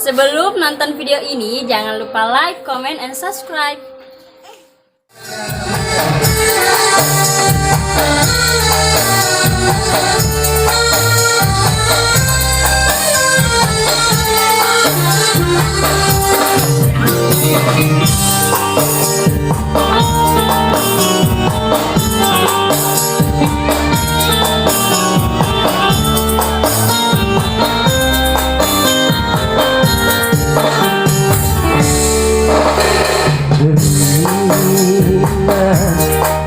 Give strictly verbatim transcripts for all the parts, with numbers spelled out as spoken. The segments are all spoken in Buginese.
Sebelum nonton video ini, jangan lupa like, comment, and subscribe.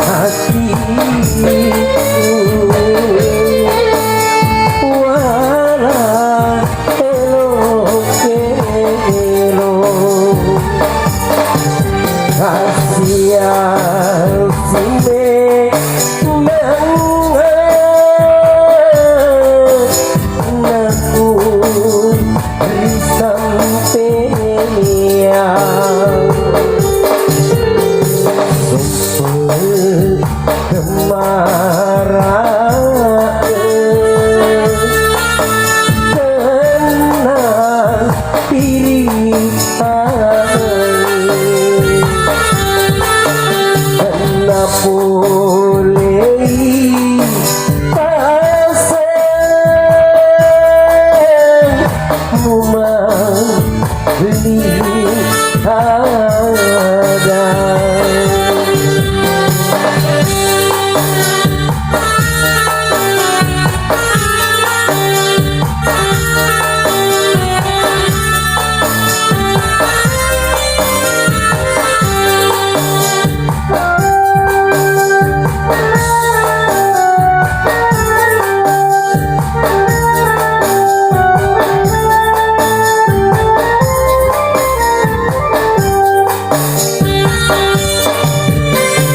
Hatiku wala elo-elo, asia sime manga naku risampéang. Sumpel kemara tenang diri. Napolei paseng mumang lihada.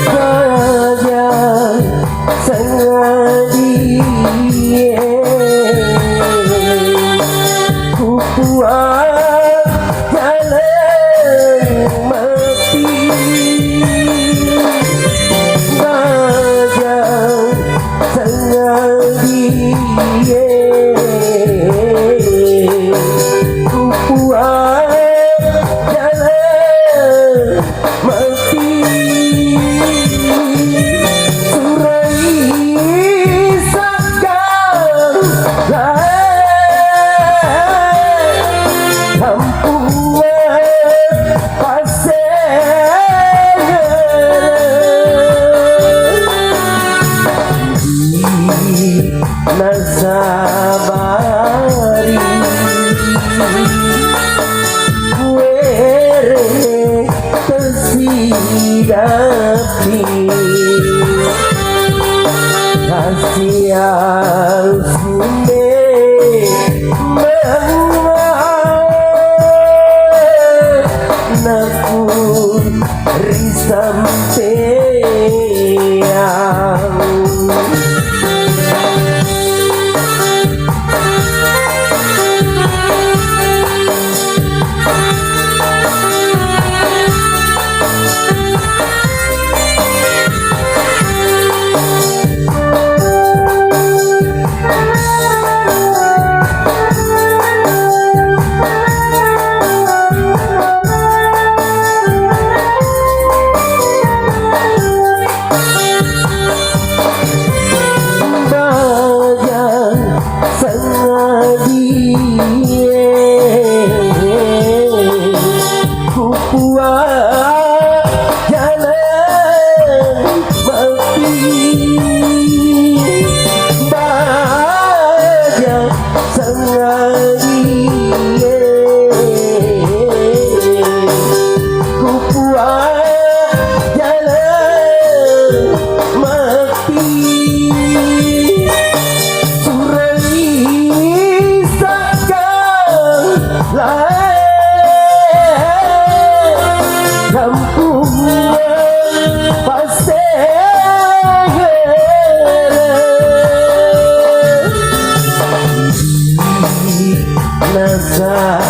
Baja sangadie, kupuang jaleng mati. Baja sangadie, kupuang jaleng mati. Surai sakang lae kampung pasengere. Nasabari kuere tesidapi kasiang sumbe manga naku risampeang. Baja sangadie, kupuang jaleng mati. Baja sangadie, kupuang jaleng mati. Surai sakang lae kampung pasengere. Nasabari